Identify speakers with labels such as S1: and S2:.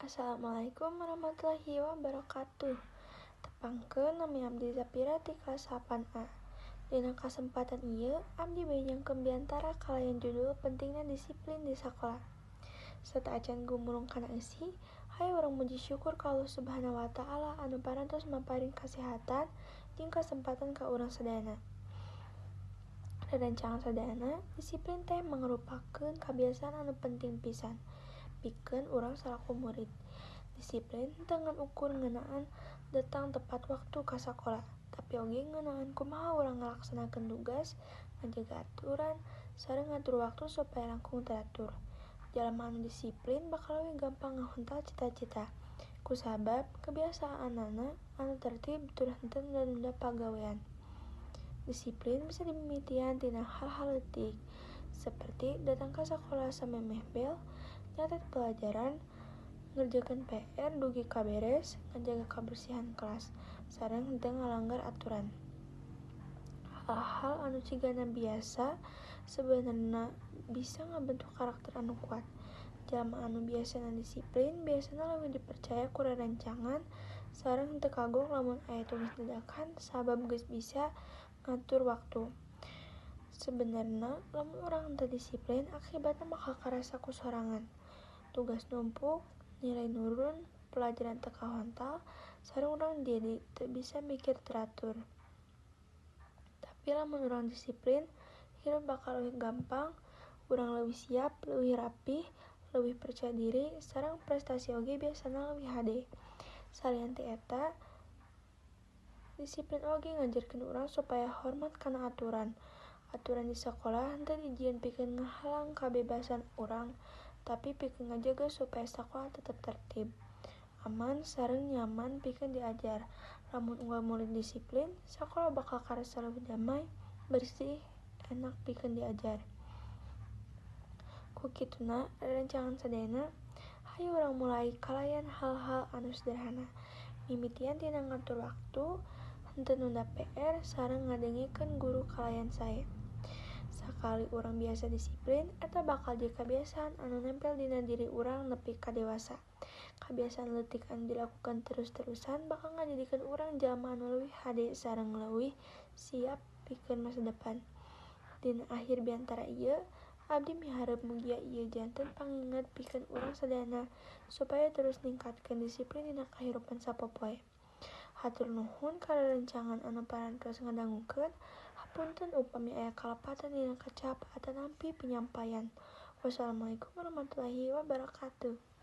S1: Assalamualaikum warahmatullahi wabarakatuh. Tepangkeun, nami abdi Zapira ti kelas 8A. Dina kasempatan ieu abdi bade nyangkeun biantara kalayan judul pentingna disiplin di sakola. Sateuacan gumulung kana eusi, hayu urang muji syukur ka Allah Subhanahu wa Ta'ala anu parantos maparin kasehatan jeung kasempatan ka urang sadayana. Rerencangan sadayana, disiplin teh mangrupakeun kabiasaan anu penting pisan pikeun urang salaku murid. Disiplin henteu ngan ukur ngeunaan datang tepat waktu ka sakola, tapi oge ngeunaan kumaha urang ngalaksanakeun tugas, ngajaga aturan, sareng ngatur waktu supaya langkung teratur. Jalma anu disiplin bakal leuwih gampang ngahontal cita-cita, kusabab kebiasaanana anu tertib tur henteu nunda-nunda pagawean. Disiplin bisa dimimitian tina hal-hal leutik, seperti datang ka sakola samemeh bel, nyatet pelajaran, ngerjakeun PR dugi ka beres, ngajaga kabersihan kelas, sareng henteu ngalanggar aturan. Hal-hal anu cigana biasa sebenarna bisa ngabentuk karakter anu kuat. Jalma anu biasana disiplin biasana leuwih dipercaya ku rerencangan sareng henteu kagok lamun aya tugas dadakan sabab geus bisa ngatur waktu. Sebenarna lamun urang henteu disiplin, akibatna bakal karasa ku sorangan. Tugas numpuk, nilai nurun, pelajaran teu kahontal, sareng urang jadi teu bisa mikir teratur. Tapi lamun urang disiplin, hirup bakal leuwih gampang, urang leuwih siap, leuwih rapih, leuwih percaya diri, sareng prestasi oge biasana leuwih hade. Salian ti eta, disiplin oge ngajarkeun urang supaya hormat kana aturan. Aturan di sakola henteu dijieun pikeun ngahalang kabebasan urang, tapi pikeun ngajaga supaya sakola tetep tertib, aman sareng nyaman pikeun diajar. Lamun unggal murid disiplin, sakola bakal karasa leuwih damai, bersih, enak pikeun diajar. Ku kituna, rerencangan sadayana, hayu urang mulai kalayan hal-hal anu sederhana. Mimitian tina ngatur waktu, henteu nunda PR, sareng ngadengekeun guru kalayan sae. Sakali urang biasa disiplin, eta bakal jadi kabiasaan anu nempel dina diri urang nepi ka dewasa. Kabiasaan leutik anu dilakukan terus-terusan bakal ngajadikeun urang jalma anu leuwih hade sareng leuwih siap pikeun masa depan. Dina akhir biantara ieu, abdi miharep mugia ieu janten panginget pikeun urang sadayana supaya terus ningkatkeun disiplin dina kahirupan sapopoe. Hatur nuhun ka rerencangan anu parantos ngadangukeun. Hapunten upami aya kalepatan dina kecap atanampi penyampaian. Wassalamualaikum warahmatullahi wabarakatuh.